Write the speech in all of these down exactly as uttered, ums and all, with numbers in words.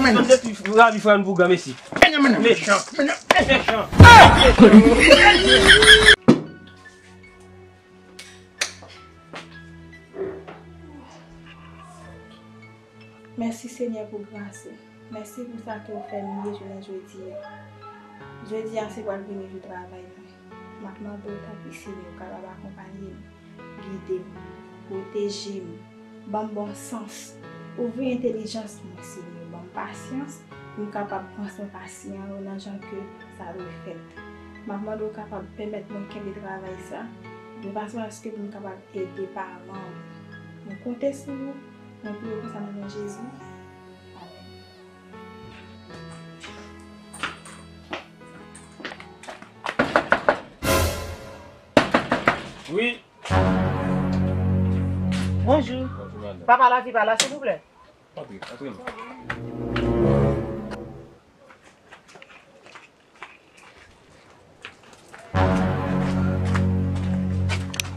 Mèt detwi lavi frè n pou gran mesi. Mechan. Mechan. Mèsi Senyè pou gras ou. Mèsi pou sa ke w fè m ye jounen jodi a. Jodi a se pral premye jou travay mwen. M ap mande w tanpri Senyè w kapab akonpaye m, gide m, pwoteje m, ban m bon sans, ouvri entèlijans mwen Senyè, ban m pasyans pou m kapab pran swen pasyan yo nan jan ke sa dwe fèt. M ap mande w kapab pèmèt mwen kenbe travay sa, de fason aske pou m kapab ede paran m. Mwen konte sou ou. Mwen priye konsa nan non Jezi. Amèn. Wi. Bonjou. Bonjou madanm. Papa Lavi pa la silvouplè? Antre, antre.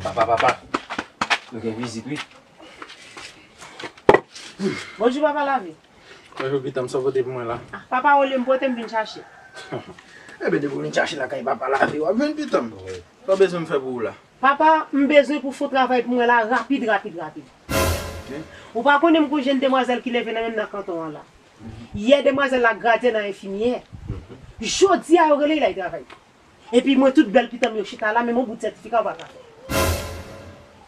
Papa, papa. Nou gen vizit wi. Bonjou papa Lavi. Bonjou pitanm, sa w pote pou mwen la? Papa olye m pote m vin chache. Ebyen depi w vin chache lakay papa Lavi w ap jwenn pitanm. Sa w bezwen m fè pou ou la? Papa, m bezwen pou w fè yon travay pou mwen la rapid, rapid, rapid. Ou pa konnen m gon jenn demwazèl ki leve nan menm nan kanton an la. Yè demwazèl la gradye nan enfimyè. Jodi a yo rele l al travay. Epi mwen tout bèl pitanm yo chita la, menm yon bout sètifika yo pa ka fè.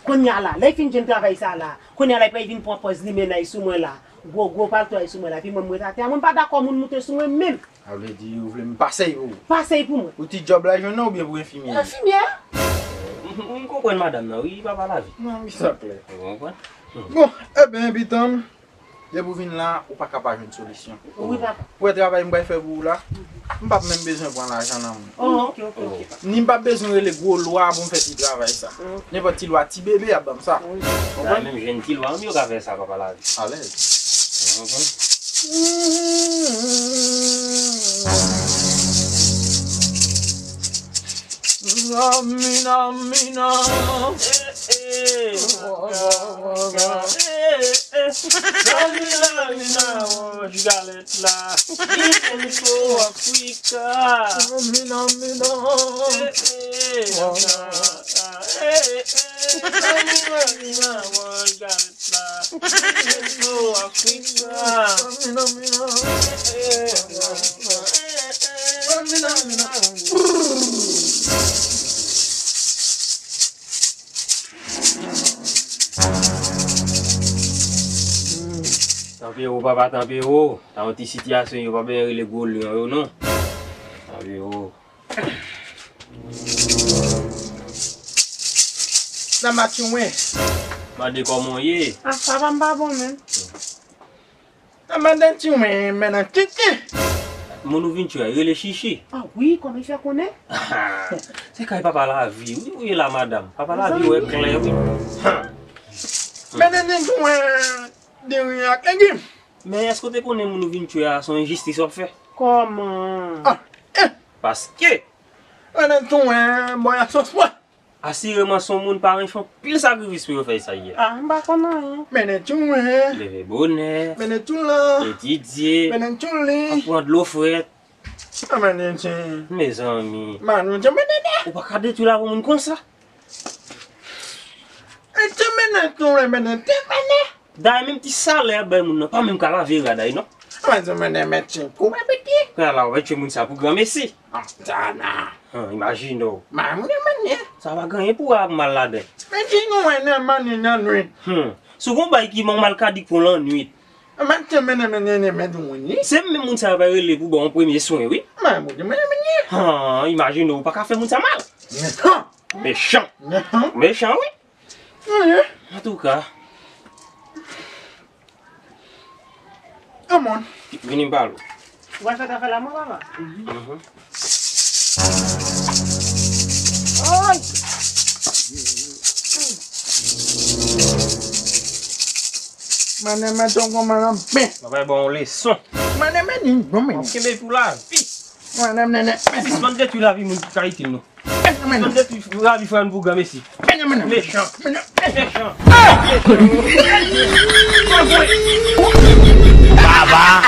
Kounye a la, lè l fin jwenn travay sa la, kounye a la l pral vin pran pòz li mennaj sou mwen la. Gwo gwo palto a sou mwen la, epi mwen m ret atè a, mwen m pa dakò moun moute sou mwen menm. Sa vle di ou vle m pase y pou ou? Pase y pou mwen. Ou ti djòb la jwenn nan oubyen pou enfimyè? Enfimyè. M konprann madanm nan wi, papa Lavi. Non, wi sa klè. Ou konprann? Bon, ebyen pitanm, depi w vin la, ou pa ka pa jwenn solisyon. Wi papa. Ou wè travay m pral fè pou ou la? M p ap menm bezwen pran lajan nan men w. Oh, ok, ok, ok. Ni m p ap bezwen rele gwo lwa pou m fè ti travay sa. Nenpòt ti lwa, ti bebe ap ban m sa. Ou konprann? Menm jwenn ti lwa menm yo ka fè sa, papa Lavi. Alèz. Mina, mina. Eh, eh. Eh, eh. Mina, mina, wòch galèt la. Li se Niko Afrika. Mina, mina. Eh, eh. Eh, eh. Mina, mina, wòch galèt la. Li se Niko Afrika. Mina, mina. Eh, eh. Mina, mina. Tanpri o papa, tanpri o. Nan yon ti sitiyasyon yo pa bezwen rele gwo lyon yo non. Tanpri o. Nan match mwen. Mande kòman w ye? Ah, papa m pa bon menm. Nan madan ti mwen, men nan titi. Moun ou vin tchwe a, rele Chichi. Ah wi, kòman l fè konnen? Se kay papa Lavi wi ou ye la madanm. Papa Lavi wè klè wi. Men nan titi mwen, diri ak legim. Men èske w te konnen moun ou vin tchwe a se yon enjistis w ap fè? Kòman? Ah, eh! Paske. Men nan titi mwen, bòy ak sòs pwa. Asireman se yon moun paran fè anpil sakrifis pou yo fè sa yè. Ah, m pa konn anyen. Mennen tchoul mwen. Leve bonè. Mennen tchoul la. Etidye. Mennen tchoul li. Ap pran dlo frèt. Ah, mennen tchoul. Mezanmi. Manou tchoul mennen. Ou pa ka detwi lavi moun konsa. Mennen tchoul mennen tchoul mennen tchoul mennen. Dayè menm ti salè y ap bay moun nan pa menm ka lave rad a li non. Mwen di w mennen men tchoul kou mwen piti. Kounye a la w ap tchwe moun sa pou granmesi. Montana. Imajine w. Madanm ou nan mannyè. Sa pa gen anyen pou wè ak mal ladan l. Men di nou wè nan mannyè nan nwit. Hum. Si w gon bagay ki mal ka di k pran lannwit. Mwen te mennen mennen men di w wè ni. Se menm moun sa yo pral rele pou ba w yon premye swen wi. Madanm ou te mennen mennen. Han, imajine w, ou pa ka fè moun sa mal. Mechan. Mechan. Mechan wi. Antouka. Amon. Vini m pale w. Ou pral fè travay la mwen papa? Oy! Madanm mwen tonton madanm ben. Papa ba w yon leson. Madanm mwen ni bon men. W ap kenbe pou lavi. Madanm nènè. Sispann detwi lavi moun ki ka itil nou. Mwen detwi lavi frè n pou granmesi. Mechan. Mechan. Baba.